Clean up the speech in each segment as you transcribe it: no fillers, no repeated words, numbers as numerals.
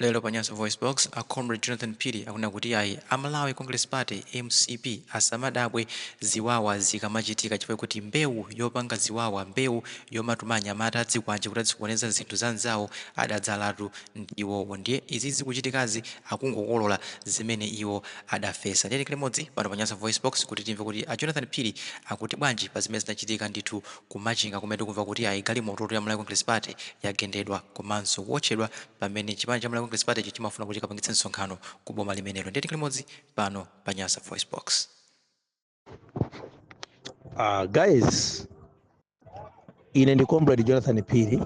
Lero pa Nyasa VoiceBox, a Comrade Jonathan Phiri akunena kuti ayi, a Malawi Congress Party, MCP, asamadabwe ziwawa zikamachitika chifukwa kuti mbewu yopanga ziwawa, mbewu yomatuma anyamata adzikwanje kuti azisokoneza zinthu za anzawo adadzalatu ndi iwowo. Ndiye izi zikuchitikazi akungokolola zimene iwo adafesa. Ndiye tikhale limodzi pano pa Nyasa VoiceBox kuti timve kuti a Jonathan Phiri akuti bwanji pa zimene zinachitika ndithu ku Machinga kumene tikumva kuti ayi, galimototu ya Malawi Congress Party yagendedwa komanso kuotchedwa pamene chipani cha Malawi Congress Party cho chimafuna kuti chikapangitse msonkhano ku boma limenelo. Ndiye tikhale limodzi pano pa Nyasa VoiceBox. Guys, ine ndi Comrade Jonathan Phiri.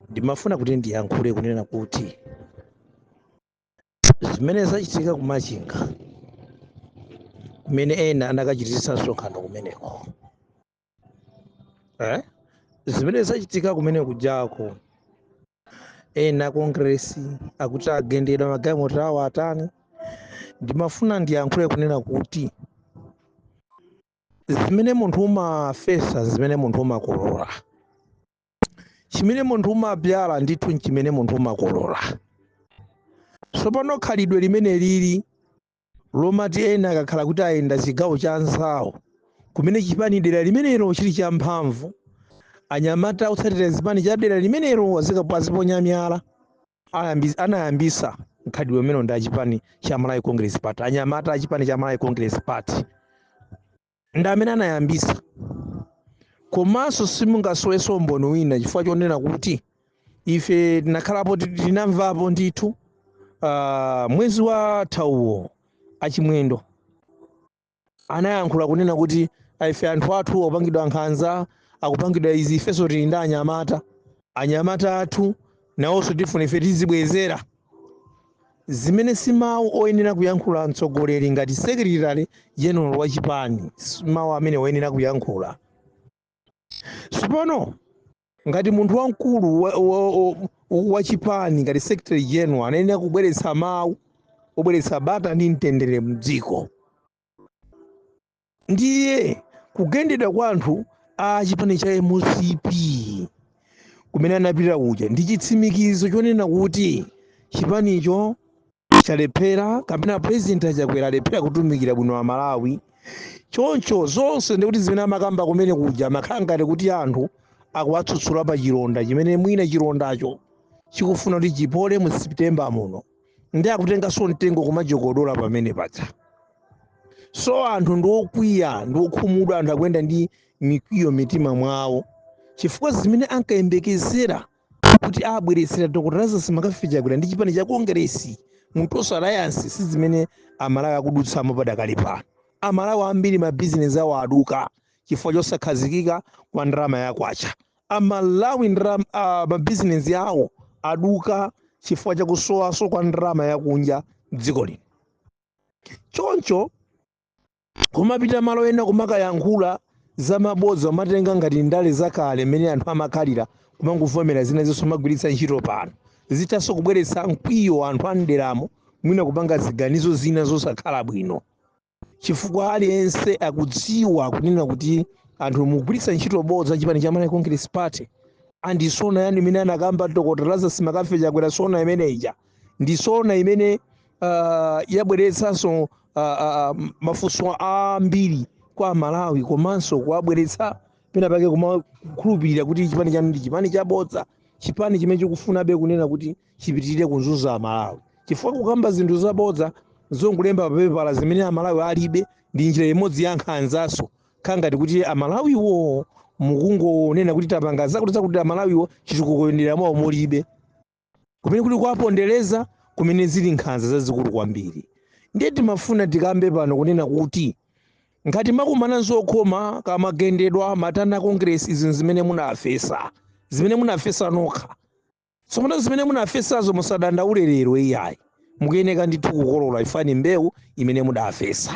Ndimafuna kuti ndiyankhule kunena kuti zimene zachitika ku Machinga kumene ena anakachititsa msonkhano kumeneko, eh? Zimene zachitika kumene kujako, ena Congress akuti agendedwa magalimoto awo atani, ndimafuna ndiyankhule kunena kuti zimene munthu umafesa, zimene munthu umakolola, chimene munthu umabyala ndithu nchimene munthu umakolola. Tsopano khalidwe limene lili lomati ena akakhala kuti ayenda chigawo cha anzawo kumene chipani dera limenelo chili champhamvu, anyamata otsatira zipani cha dera limenelo aziponya miyala, anayambisa mkhalidwe umene ndi achipani cha Malawi Congress Party. Anyamata achipani cha Malawi Congress Party ndi amene anayambisa. Komanso simungasoweso umboni wina chifukwa chonena kuti ife tinakhalapo, tinamvapo ndithu mwezi wa thawuwo achimwendo anayankhula kunena kuti ife anthu athu akupangidwa nkhanza, akupangidwa izi, ifenso tili ndi anyamata, anyamata athu nawonso tifuna ife tizibwezera. Zimene si mawu oyenera kuyankhula mtsogoleri ngati secretary general wa chipani, si mawu amene oyenera kuyankhula. Tsopano ngati munthu wamkulu wa chipani ngati secretary general anayenera kubweretsa mawu obweretsa bata ndi mtendere mdziko. Ndiye kugendedwa kwa anthu a chipani cha MCP kumene anapita kuja ndi chitsimikizo chonena kuti chipanicho chalephera kapena President Achakwera alephera kutumikira bwino Amalawi. Choncho zonse ndikuti zimene amakamba kumene kuja amakhala ngati kuti anthu akuwatsutsula pa chilonda chimene mwina chilondacho chikufuna kuti chipole mu September muno, ndi akutenganso mtengo kumajokodola pamene paja. So anthu ndi okwiya, ndi okhumudwa, anthu akuyenda ndi mikwiyo mitima mwawo chifukwa zimene ankayembekezera kuti abweretsera Dr. Lazarus McCarthy Chakwera ndi chipani cha Congress mu Tonse Alliance si zimene Amalawi akudutsamo padakali pano. Amalawi ambiri mabizinesi awo aduka chifukwa chosakhazikika kwa ndalama ya kwacha. Amalawi mabizinesi awo aduka chifukwa chakusowaso kwa ndalama yakunja dziko lino. Choncho kumapita malo ena kumakayankhula za mabodza, umatenga ngati ndale zakale mmene anthu amakhalira kumangovomera zina zonse umagwiritsa ntchito pano, zithanso kubweretsa mkwiyo anthu amderamo, mwina kupanga ziganizo zina zosakhala bwino, chifukwa aliyense akudziwa kunena kuti anthu mugwiritsa ntchito bodza chipani cha Malawi Congress Party. Andi sona yani imene anakamba Dr. Lazarus McCarthy Chakwera, sona imeneija ndi sona imene yabweretsanso mafunso ambiri kwa Malawi, komanso kuwabweretsa pena pake kumakhulupirira kuti chipani chanu ndi chipani chabodza, chipani chimene chikufunabe kunena kuti chipitirire kuzunza Amalawi, chifukwa kukamba zinthu zabodza zongolemba papepala zimene Amalawi alibe ndi njira imodzi ya nkhanzaso, khangati kuti Amalawiwo mukungonena kuti tapanga zakuti zakuti, Amalawiwo chitukuko mwawo mulibe, kumene kuli kuwapondereza, kumene zili nkhanza zazikulu kwambiri. Ndiye timafuna tikambe pano kunena kuti ngati makumana zokhoma kamagendedwa matana Congress, izi zimene munafesa, zimene munafesa nokha. Tsopano zimene munafesazo musadandaule lero iyayi, mukuyeneka ndithu kukolola ifani mbewu imene mudafesa.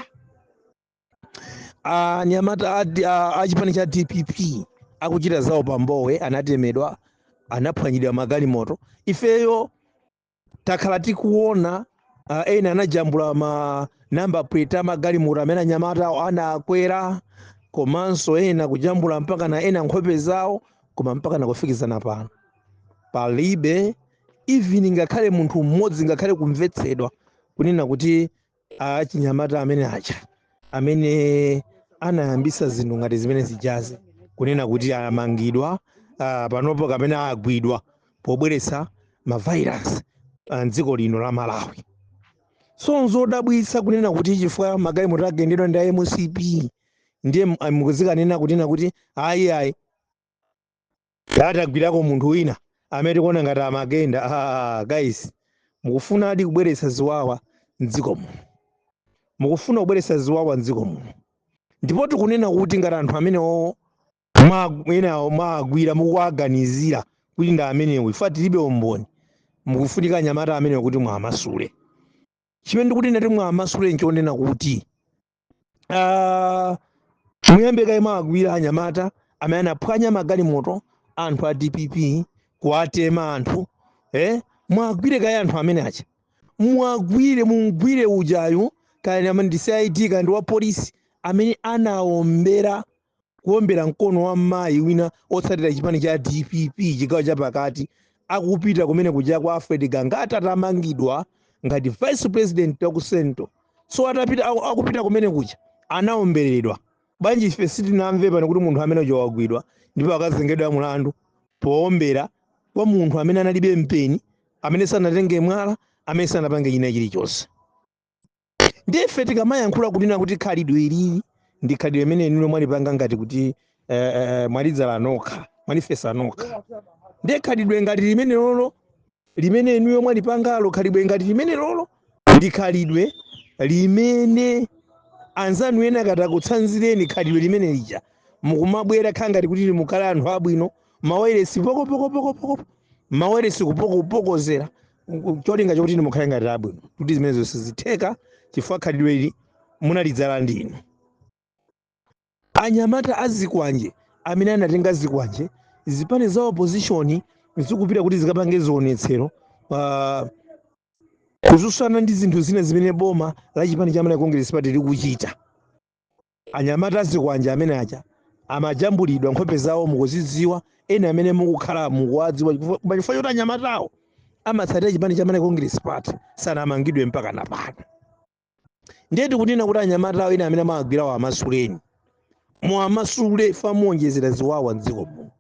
Anyamata a chipani cha DPP akuchita zawo pambowe anatemedwa, anaphwanyidwa magalimoto. Ifeyo takhala tikuona ena anajambula ma number plate amagalimoto amene anyamata awo anakwera, komanso ena kujambula mpaka na ena nkhope zawo, koma mpaka nakufikizana pano palibe Even ngakhale munthu mmodzi, ngakhale kumvetsedwa kunena kuti achinyamata amene aja amene anayambisa zinthu ngati zimene zijazi, kunena kuti amangidwa panopo kapena agwidwa pobweretsa ma violence mdziko lino la Malawi. So nzodabwitsa kunena kuti chifukwa magalimoto agendedwa ndi MCP, ndiye mukuzikanena kunena kuti ayi, ayi, atagwirako munthu wina amene tikuona ngati amagenda. Guys, mukufuna adi kubweretsa ziwawa mdziko muno, mukufuna kubweretsa ziwawa mdziko muno. Ndipo tikunena kuti ngati anthu amenewo enawo mwagwira, mukuwaganizira kuti ndi amenewo, ife tilibe umboni, mukufunika anyamata amenewo kuti mwamasule. Chimene ndikuti ndati mwamasule nchonena kuti muyambe kaye mwagwira anyamata amene anaphwanya magalimoto anthu a DPP, kuwatema anthu. Mwagwire kaye anthu amene aja, mwagwire, mungwire ujayu, kaya amene ndi CID, kaya ndi wa polisi, amene anaombera, kuombera mkono wa mayi wina otsatira chipani cha DPP chigawo chapakati, akupita kumene kuja kwa Alfred Gangata atamangidwa ngati vice president wa ku Central. So atapita, akupita kumene kuja, anaomberedwa. Bwanji ife sitinamve pano kuti munthu amene uja wagwidwa ndipo akazengedwa mulandu poombera kwa munthu amene analibe mpeni, amene sanatenge mwala, amene sanapange china chilichonse? Ndife tikamayankhula kunena kuti khalidwe ilili ndi khalidwe imene inuyo mwalipanga ngati kuti mwalidzala nokha, mwalifesa nokha. Ndiye khalidwe ngati limene lolo limene inuyo mwalipangalo, khalidwe ngati limene lolo ndi khalidwe limene anzanu ena katakutsanzireni khalidwe limene lija, mukumabwera khala ngati kuti mukhale anthu abwino, mawayilesi pokopokopokopoko, mawayilesi kupokopokozera, cholinga chokuti mukhale ngati abwino, kuti zimene zonse zitheka chifukwa khalidwe ili munalidzala ndinu. Anyamata azikwanje amene anatenga zikwanje, zipani za opposition zikupita kuti zikapange zionetsero kutsutsana ndi zinthu zina zimene boma la chipani cha Malawi Congress Party likuchita, anyamata azikwanje amene aja amajambulidwa, nkhope zawo mukuzidziwa, ena amene mukukhala mukuwadziwa. Koma chifukwa choti anyamatawo amatsatira chipani cha Malawi Congress Party, sanamangidwe mpaka napano. Ndiye tikunena kuti anyamatawo ena amene amawagwirawo amasuleni, muwamasule, famuonjezera ziwawa mdziko muno,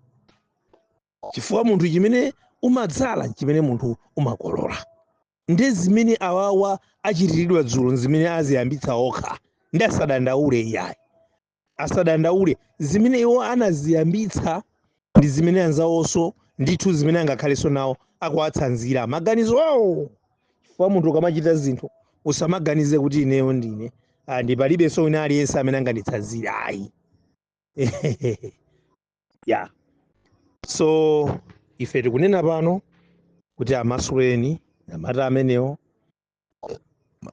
chifukwa munthu chimene umadzala chimene munthu umakolola. Ndi zimene awawa achitiridwa dzulo, zimene aziyambitsa okha, ndi asadandaule iyayi, asadandaule. Zimene iwo anaziyambitsa ndi zimene anzawonso ndithu zimene angakhalenso nawo akuwatsanzira maganizo awo, chifukwa munthu ukamachita zinthu usamaganize kuti ineyo ndine ndi palibenso wina aliyense amene anganditsanzire, ayi. Yeah, so ife tikunena pano kuti amasuleni anyamata amenewo.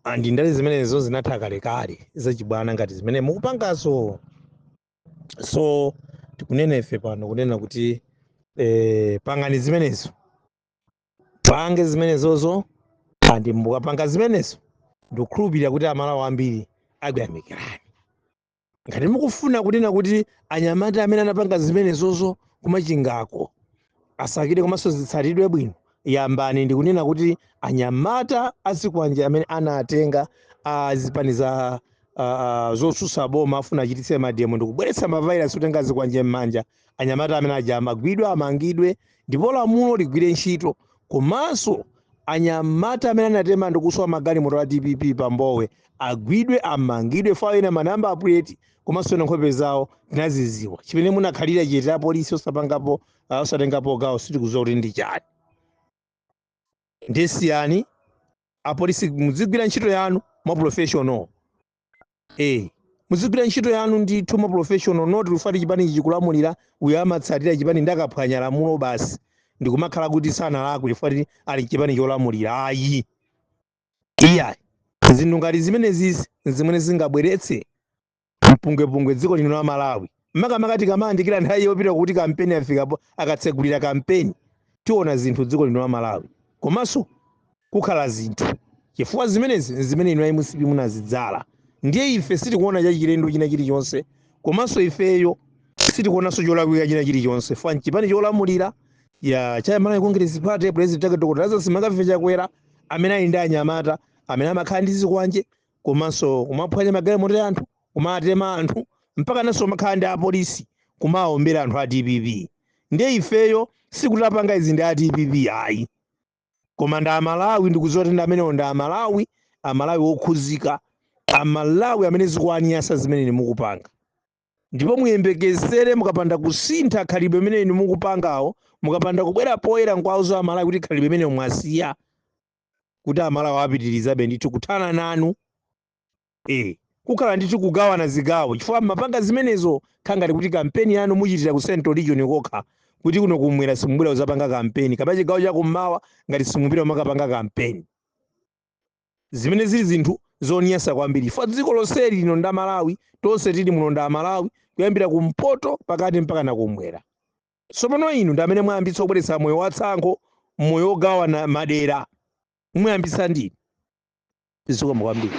Andi ndale zimenezo zinatha kalekale, zachibwana ngati zimene mukupangazo. So tikunena ife pano kunena kuti pangani zimenezo, pange zimenezozo, andi mukapanga zimenezo ndikukhulupirira kuti Amalawi ambiri akuyamikirani. Ngati mukufuna kunena kuti anyamata amene anapanga zimenezozo kumachingako asakire komanso zitsatidwe bwino, yambani ndikunena kuti anyamata azikwanje amene anatenga azipani za zotsutsa boma afuna achititse ma demo ndikubweretsa ma violence, kutenga zikwanje m'manja, anyamata amene aja amagwidwe, amangidwe, ndipo lamulo ligwire ntchito. Komanso anyamata amene anatema ndikuswa magalimoto a DPP pambowe agwidwe, amangidwe. Fa ena ma number plate komanso ena nkhope zawo tinaziziwa. Chimene munakhalira chete apolisi osapangapo, osatengapo gawo, sitikudziwa kuti ndi chani. Ndesiyani apolisi, muzigwira ntchito yanu mwa professional. Muzigwira ntchito yanu ndithu mwa professional, not kufati chipani chikulamulira, uyo amatsatira chipani ndakaphwanya lamulo basi ndikumakhala kuti sanalakwe chifukwa ali chipani cholamulira. Ayi, iyayi, zinthu ngati zimenezi zimene zingabweretse mpungwepungwe dziko lino la Malawi, makamaka tikamayandikira nthawi yopita kuti kampeni afikapo, akatsegulira kampeni, tiona zinthu dziko lino la Malawi, komanso kukhala zinthu, chifukwa zimenezi zimene inu MCP munazidzala. Ndiye ife sitikuona chachilendo china chilichonse, komanso ifeyo sitikuonanso cholakwika china chilichonse, fa chipani cholamulira Ya cha Malawi Congress Party, president ake Dr. Lazarus McCarthy Chakwera, amene ali ndi anyamata amene amakhala ndi zikwanje komanso kumaphwanya magalimoto ya anthu, kumatema anthu, mpaka nanso amakhala ndi apolisi kumawombera anthu a DPP. Ndiye ifeyo sikutapanga izi ndi a DPP ayi, koma ndi Amalawi. Ndikudziwa kuti ndi amenewo ndi Amalawi, Amalawi okhuzika, Amalawi amene zikuwanyasa zimene mukupanga. Ndipo muyembekezere, mukapanda kusintha khalidwe imene inu mukupangawo, mukapanda kubwera poyera nkwauza Amalawi kuti khalidwe imene mwasiya, kuti Amalawi apitirizabe ndithu kuthana nanu. Kukhala ndithu kugawana zigawo, chifukwa mapanga zimenezo khangati kuti kampeni yanu muchitira ku Central Region kokha, kuti kuno kumwera simubwera kuzapanga kampeni, kapena chigawo chakummawa ngati simupita kumakapanga kampeni, zimene zili zinthu zonyasa kwambiri, chifukwa dziko lonseli lino nda Malawi. Tonse tili muno nda Malawi, kuyambira kumpoto, pakati, mpaka na kumwera. Tsopano inu ndi amene mwayambitsa kubweretsa moyo watsankho, moyo wogawana madera, mwayambitsa ndinu. Zikomo kwambiri.